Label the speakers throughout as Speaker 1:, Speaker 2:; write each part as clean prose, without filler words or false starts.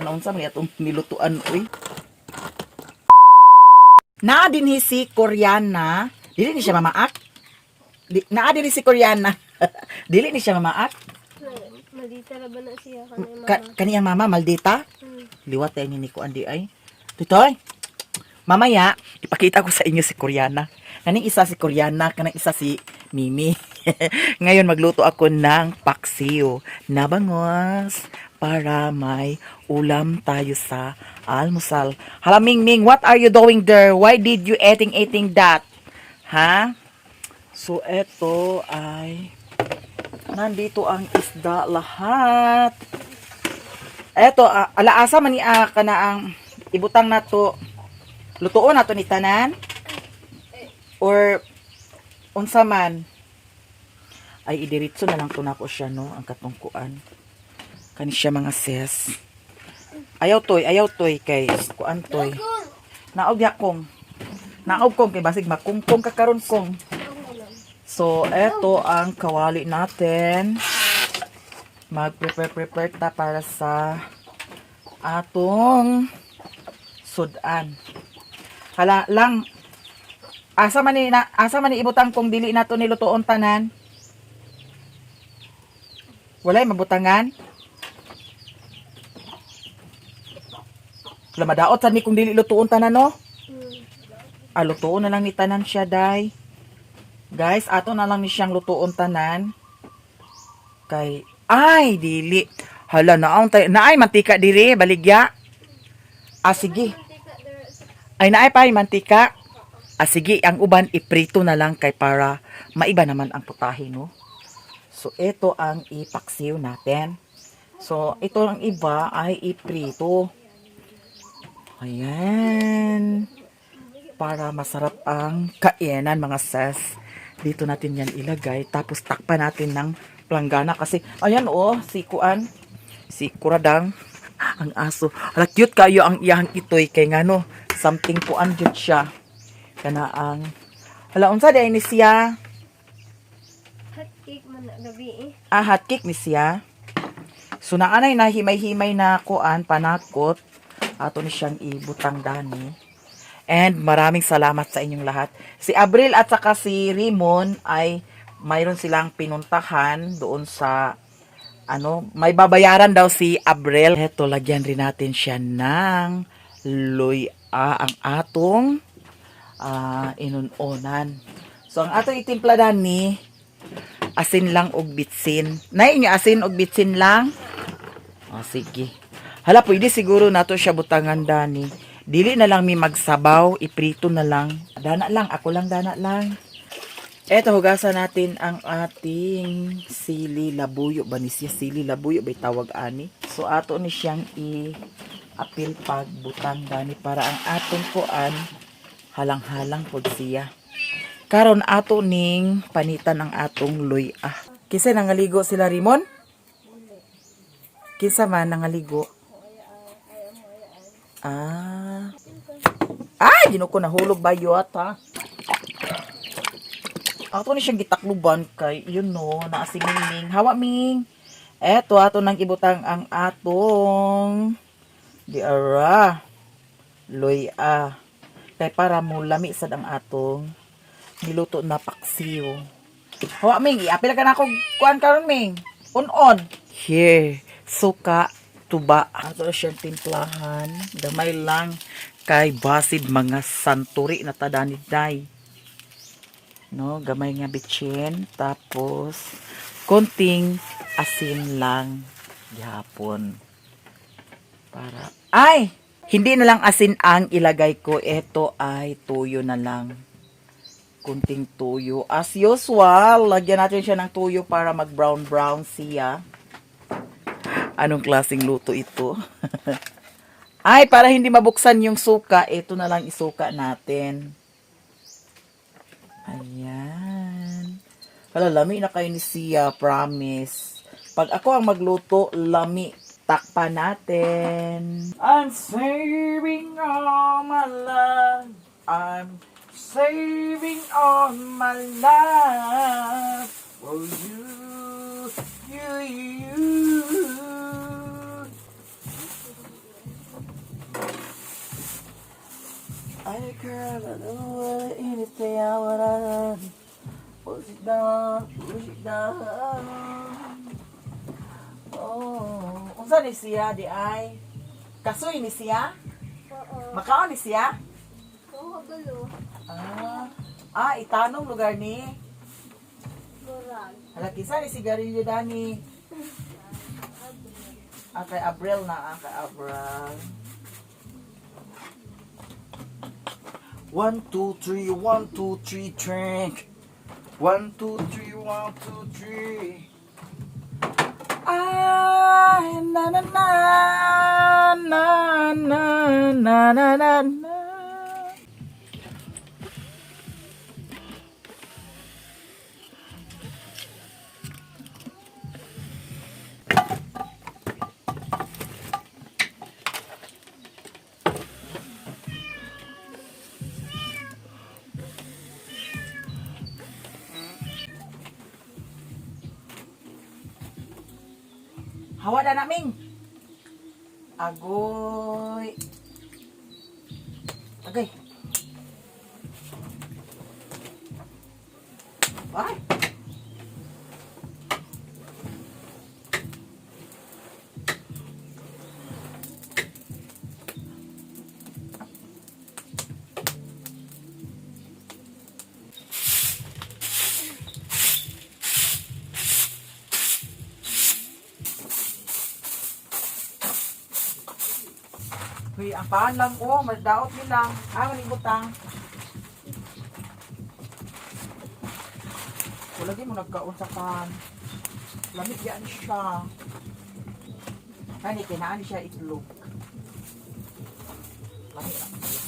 Speaker 1: Naunsa man atong nilutuan uy. Naa dinhi si Koreana. Dili ni siya mamaak. Naa dinhi si Koreana. Dili ni siya mamaak.
Speaker 2: Maldita ra ba na siya kanay mama?
Speaker 1: Kaniyang mama maldita. Liwat tayo ni Kuan di ay. Tutoy. Mamaya, ipakita ko sa inyo si Koreana. Kaning isa si Koreana, kanang isa si Mimi. Ngayon magluto ako ng paksiw na bangos para may ulam tayo sa almusal. Hala Ming Ming, what are you doing there? Why did you eating eating that? Ha? So eto ay nandito ang isda lahat. Eto, alaasa man ni kana ang ibutang nato. Lutuon nato ni tanan or unsa man. Ay, idiretso na lang to nako siya, no, ang katungkuan. Kani siya, mga sis. Ayaw toy, ayaw toy kay kuan toy. Naog ya kong. Naog kong kay basig makungkong ka karon kong. So, eto ang kawali natin. Mag-prepare prepare ta para sa atong sudan. Hala lang, asa man ni ibutang kung dili nato nilutoon tanan? Walay mabutangan? Wala madaot sad ni kung dili lutoon tanan, no?
Speaker 2: Hmm.
Speaker 1: Ah, lutoon na lang ni tanan siya, day. Guys, ato na lang ni siyang lutoon tanan. Kay, ay, dili. Hala, naong tayo. Naay, mantika diri, baligya. Ah, sige. Ay, naay pa, mantika. Ah, sige, ang uban, iprito na lang kay para maiba naman ang putahe, no? So, ito ang ipaksiw natin. So, ito ang iba ay iprito. Ayan, para masarap ang kainan, mga sis. Dito natin yan ilagay. Tapos takpan natin ng planggana kasi ayan oh, si Kuan, si Kuradang, ang aso. Hala, cute kayo ang iyang itoy kay ngano, something kuan jud siya. Kana ang Hala, unsa di ay ni siya?
Speaker 2: Hot cake man na gabi eh.
Speaker 1: Ah, hot cake ni siya. So naanay na himay-himay na kuan panakot. Ato ni siyang ibutang dani. And maraming salamat sa inyong lahat. Si Abril at saka si Rimon ay mayroon silang pinuntahan doon sa ano, may babayaran daw si Abril. Heto, lagyan rin natin siya ng luya ang atong inunonan. So, ang atong itimpla ni asin lang og bitsin. Nay, inyo asin og bitsin lang? O, sige. Hala, pwede siguro nato siya butangan dani. Dili na lang mi magsabaw, iprito na lang. Dana lang, ako lang dana lang. Eto, hugasan natin ang ating sili labuyo. Ba ni siya sili labuyo? Ba'y tawag ani? So, ato ni siyang i-apil pagbutang dani para ang atong kuan halang-halang pod siya. Karon ato ning panitan ang atong luya. Kinsa nangaligo sila, Rimon? Kinsa man nangaligo? Ah. Ay, Ginoo ko, nahulog ba yot ha? Ato ni siyang gitakluban kay naa si Mingming. Hawa, Ming. Eto ato nang ibutang ang atong di ara luya. Kay para mo lami sad ang atong niluto na paksiw. Hawa, Ming, iapil ka na ako kuan karon, Ming. On-on. Here, suka, tuba. Ato siyang timplahan. Gamay lang kay basid mga santuri na tadani day. No, gamay nga bitsin tapos konting asin lang gihapon. Para ay, hindi na lang asin ang ilagay ko. Ito ay tuyo na lang. Kunting tuyo. As usual, lagyan natin siya ng tuyo para mag brown brown siya. Anong klaseng luto ito? Ay, para hindi mabuksan yung suka, ito na lang isuka natin. Ayan. Hala, lami na kayo ni Sia, promise. Pag ako ang magluto, lami. Takpan natin. I'm saving all my love. I'm saving all my life for you, you, you. I girl, I don't want anything I wanna. Push it down, push it down. Oh, unsa ni siya di ay? Kasoy ni siya?
Speaker 2: Oo.
Speaker 1: Makaon ni siya?
Speaker 2: Oo, kabalo.
Speaker 1: Ah, itanong lugar ni.
Speaker 2: Murag.
Speaker 1: Hala, kinsa ni sigarilyo dani? Ah, kay Abril na, ah, kay Abril. One, two, three, one, two, three, drink. One, two, three, one, two, three. Ay, na na na na na na na na na. Hawa na naming. Agoy. Agay. Ay. Huy, ang paan lang oh, magdaot nila. Ah, manibutang. Wala di mo nagkaon sa pan. Lamig yan siya. Kani, kinaan siya itlog. Lamig lang siya.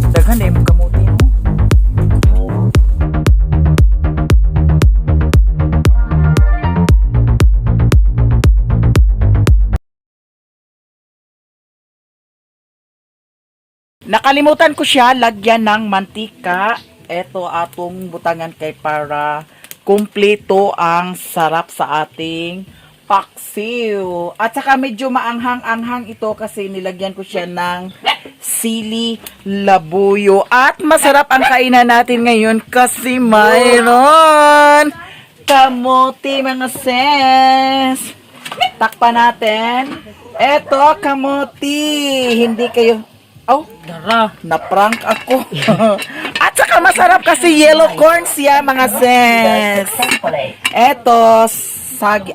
Speaker 1: Daghan eh, kamuti mo. Nakalimutan ko siya lagyan ng mantika. Ito atong butangan kay para kumpleto ang sarap sa ating paksiw. At saka medyo maanghang-anghang ito kasi nilagyan ko siya ng sili labuyo. At masarap ang kainan natin ngayon kasi mayroon kamote, mga sis. Takpan natin. Eto, kamote. Hindi kayo. Oh,
Speaker 3: Dara.
Speaker 1: na-prank ako. At saka masarap kasi yellow corn siya, mga sis. Eto,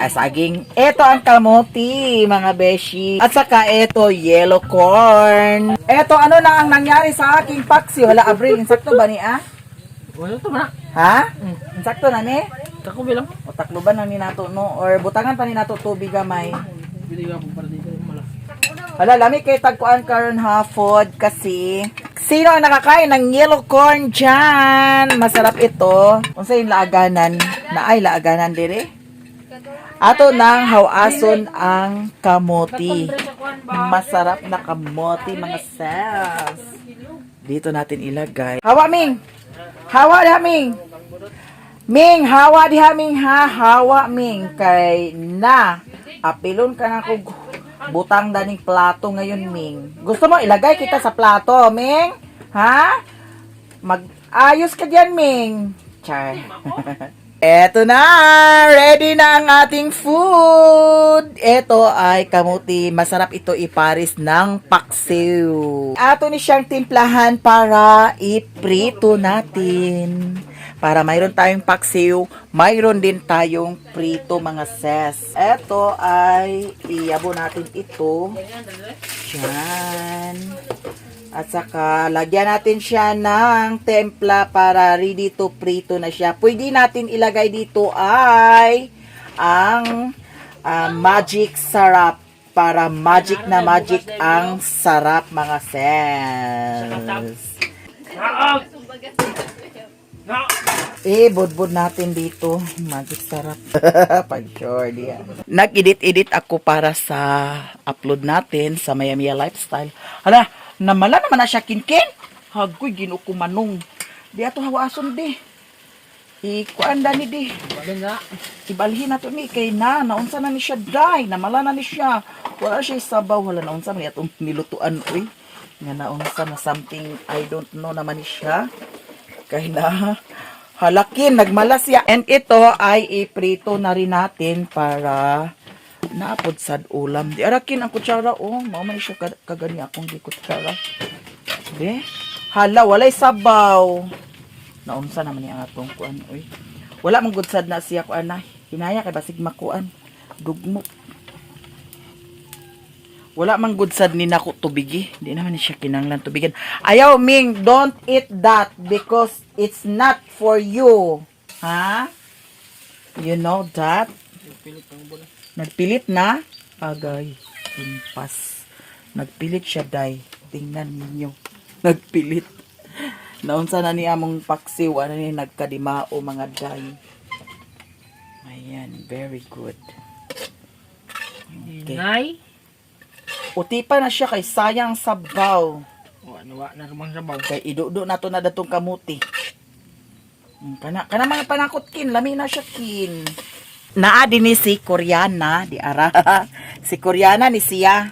Speaker 1: saging. Eto ang kamote, mga beshi. At saka eto, yellow corn. Eto, ano na ang nangyari sa aking paksi? Wala, Abril, insakto ba ni ah?
Speaker 3: Wala to ba?
Speaker 1: Ha? Insakto na ni?
Speaker 3: Tako bilang.
Speaker 1: O takloban na ni nato, no? Or butangan pa ni nato tubig gamay.
Speaker 3: Bili ka para dito mala.
Speaker 1: Hala, lami kay tagkuan karon ha, food kasi. Sino ang nakakain ng yellow corn dyan? Masarap ito. Unsa yung laaganan? Naay laaganan dire? Ato nang hawason ang kamote. Masarap na kamote, mga sis. Dito natin ilagay. Hawa, Ming! Hawa, diha, Ming! Ming, hawa diha, Ming, ha? Hawa, Ming. Kay na, apilon ka na kog butang daning plato ngayon, Ming. Gusto mo ilagay kita sa plato, Ming? Ha? Mag-ayos ka diyan, Ming. Char. Eto na! Ready na ang ating food! Ito ay kamuti. Masarap ito iparis ng paksiw. Ato ni siyang timplahan para iprito natin. Para mayroon tayong paksiw, mayroon din tayong prito, mga ses. Ito ay iyabo natin ito. Diyan. At saka, lagyan natin siya ng templa para ready to prito na siya. Pwede natin ilagay dito ay ang magic sarap. Para magic na magic ang sarap, mga sis.
Speaker 3: Naog! Naog!
Speaker 1: Eh, budbud natin dito. Magic sarap. Pag sure, diya. Nag-edit-edit ako para sa upload natin sa Miami Lifestyle. Hala, namala naman na siya kinkin. Hagoy, ginuko manong. Di ato hawaason di. Ikuan ni di.
Speaker 3: Balin na.
Speaker 1: Ibalhin na to ni kay na naunsa na ni siya day, namala na ni siya. Wala siya sabaw, wala naunsa man atong nilutuan uy. Nga naunsa na something I don't know naman ni siya. Kay na halakin nagmala siya. And ito ay iprito na rin natin para naapod sad ulam. Di arakin ang kutsara oh, mao man siya kagani akong di kutsara. Di? Hala, walay sabaw. Naunsa naman ni ang atong kuan uy. Wala man gud sad na siya kuan na. Hinaya kay basig makuan. Dugmo. Wala man gud sad ni nako tubigi. Di naman ni siya kinanglan tubigan. Ayaw Ming, don't eat that because it's not for you. Ha? You know that?
Speaker 3: Pilit ang bulan.
Speaker 1: Nagpilit na. Agay, impas. Nagpilit siya, day. Tingnan ninyo. Nagpilit. Naunsa na ni among paksiw, ano ni nagkadimao mga day. Ayan, very good. Okay.
Speaker 3: Nay.
Speaker 1: Utipa na siya kay sayang sabaw.
Speaker 3: Wa na wa na rumang sabaw.
Speaker 1: Kay idudo na to na datong kamuti. Kana kana mga panakot kin, lami na siya kin. Naa din ni si Koreana, di ara. Si Koreana ni siya.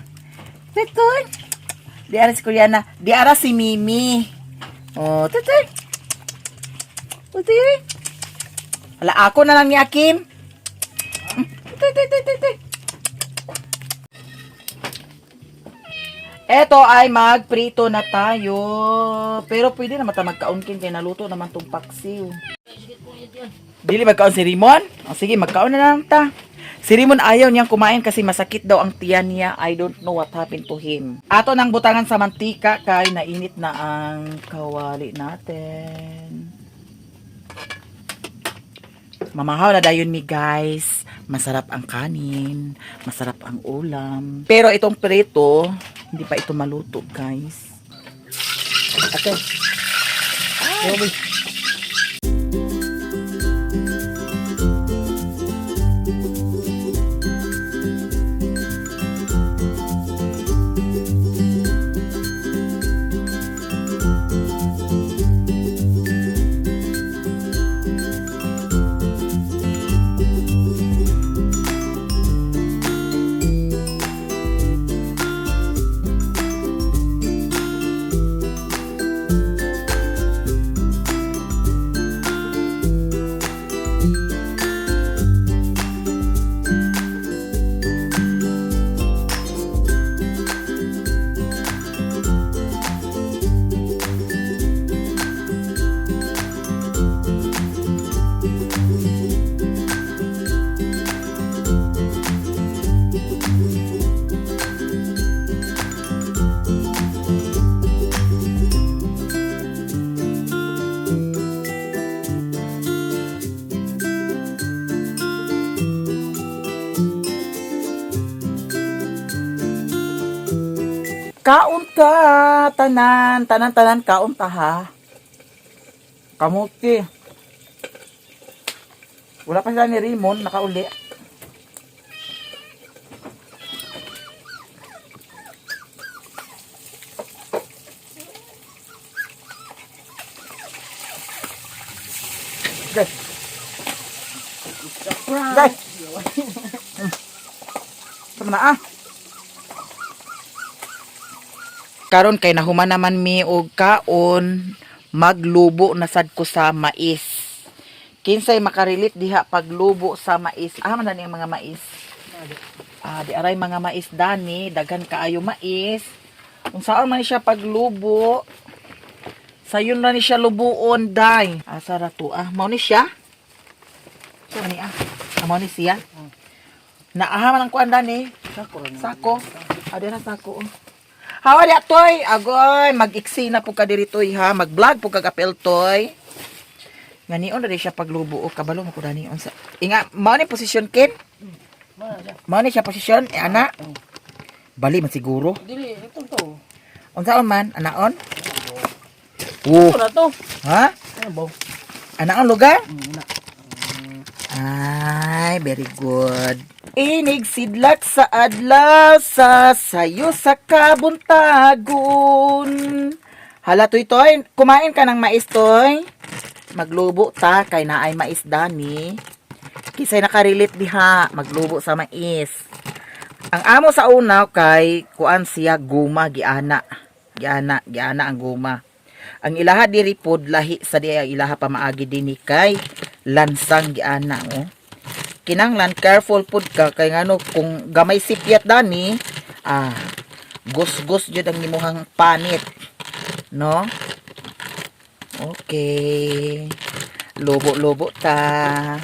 Speaker 1: Tutoy. Di ara si Koreana, di ara si Mimi. Oh, tutoy. Tutoy. Wala ako na lang ni Akim. Tutoy, tutoy, tutoy, tutoy. Eto ay magprito na tayo. Pero pwede naman ta magkaon kin kay naluto naman tong paksiw. Dili magkaon si Rimon? O sige, magkaon na lang ta. Si Rimon ayaw niyang kumain kasi masakit daw ang tiyan niya. I don't know what happened to him. Ato nang butangan sa mantika kay nainit na ang kawali natin. Mamahaw na dayon mi guys. Masarap ang kanin, masarap ang ulam. Pero itong prito, hindi pa ito maluto guys. Okay.
Speaker 3: Ay.
Speaker 1: Kaon ka, tanan, tanan, tanan, kaon ta ha. Kamuti. Wala pa sila ni Raymond, nakauli. Guys. Guys. Sama na ah. Karon kay nahuman naman mi og kaon, maglubo na sad ko sa mais. Kinsay makarelate diha paglubo sa mais. Ah, man dani ang mga mais. Ah, di aray mga mais dani, daghan kaayo mais. Unsaon man ni siya paglubo? Sayon ra ni siya lubuon day. Asa ra to ah? Mao ni siya? Siya man ni ah. Ah, mao ni siya. Naaha man ang kuan dani.
Speaker 3: Sako ra na.
Speaker 1: Sako. Ah, dira sako. Oh. Hawa di toy, agoy, mag-iksi na po ka diri toy ha, mag-vlog po ka kapel toy. Nganion na di siya paglubo o kabalo mo ko dani unsa. Inga, mao ni posisyon kin?
Speaker 3: Mao na siya.
Speaker 1: Mao ni siya posisyon, eh, ana. Bali man siguro.
Speaker 3: Dili, ito to.
Speaker 1: Unsa man anaon? Oh.
Speaker 3: Ito na to.
Speaker 1: Ha?
Speaker 3: Ano ba?
Speaker 1: Anaon lugar?
Speaker 3: Na.
Speaker 1: Ay, very good. Inig sidlak sa adlaw sa sayo sa kabuntagon. Hala, Toy Toy, kumain ka ng mais, Toy. Maglubo ta kay naay mais dani. Kisay nakarelate diha, maglubo sa mais. Ang amo sa una kay kuan siya guma giana. Giana, giana ang guma. Ang ilaha diri pod lahi sa di ang ilaha pamaagi dinhi kay lansang giana oh. Kinanglan careful pod ka kay ngano kung gamay sipyat dani gusgus jud ang imuhang panit, no? Okay. Lobo-lobo ta.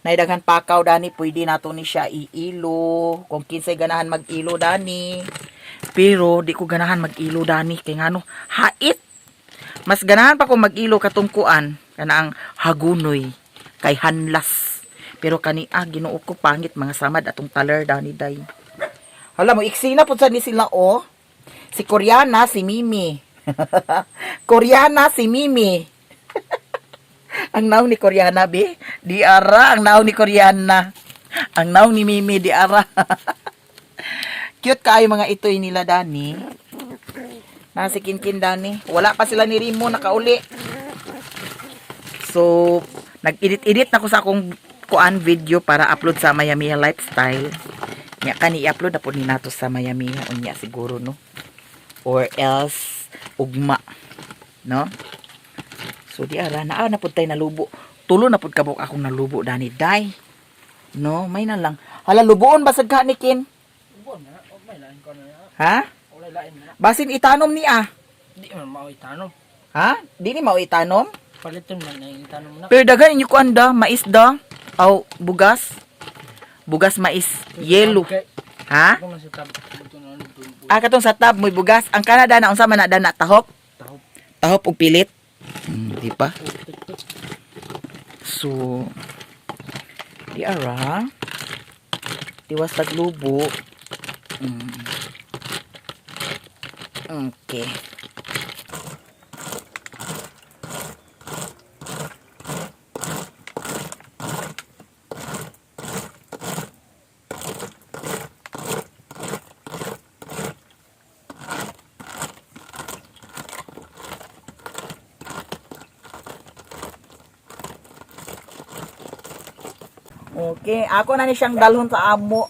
Speaker 1: Naidaghan pakaw dani, pwede nato ni siya iilo kung kinsay ganahan mag-ilo dani. Pero di ko ganahan mag-ilo dani kay ngano hait. Mas ganahan pa ko mag-ilo katong kuan kana ang hagunoy kay hanlas. Pero kani Ginoo ko, pangit mga samad atong taler dani day. Hala mo iksi na pud sa ni sila oh. Si Koreana si Mimi. Koreana si Mimi. Ang naong ni Koreana, be. Di ara ang naong ni Koreana. Ang naong ni Mimi, di ara. Cute kaayo mga itoy nila, Dani. Nasi Kinkin, Dani. Wala pa sila ni Rimo, nakauli. So, nag-edit-edit na ko sa akong kuan video para upload sa Mayamiya Lifestyle. Nya kani i-upload na po ni nato sa Mayamiya unya siguro, no. Or else ugma, no? So di ara naa na pud tay nalubo. Tulo na pud kabuk akong nalubo dani day. No, may na lang. Hala, lubuon basag ka ni Kin.
Speaker 3: Ubo na. O, may lain ko na.
Speaker 1: Ha?
Speaker 3: Wala lain na.
Speaker 1: Basin itanom ni ah.
Speaker 3: Di man mao itanom.
Speaker 1: Ha? Di ni mao itanom?
Speaker 3: Paliton man na yung itanom na.
Speaker 1: Pero daghan inyo kuan da, mais da. Aw, bugas. Bugas mais, yellow.
Speaker 3: Kay,
Speaker 1: Ha?
Speaker 3: ako man sa tab. Buto na ano, buto.
Speaker 1: Ah, katong sa tab mo'y bugas. Ang Canada na unsa man na da na tahop?
Speaker 3: Tahop.
Speaker 1: Tahop og pilit. Di pa. So, di ara. Tiwas taglubo. Okay. Okay, ako na ni siyang dalhon sa amo.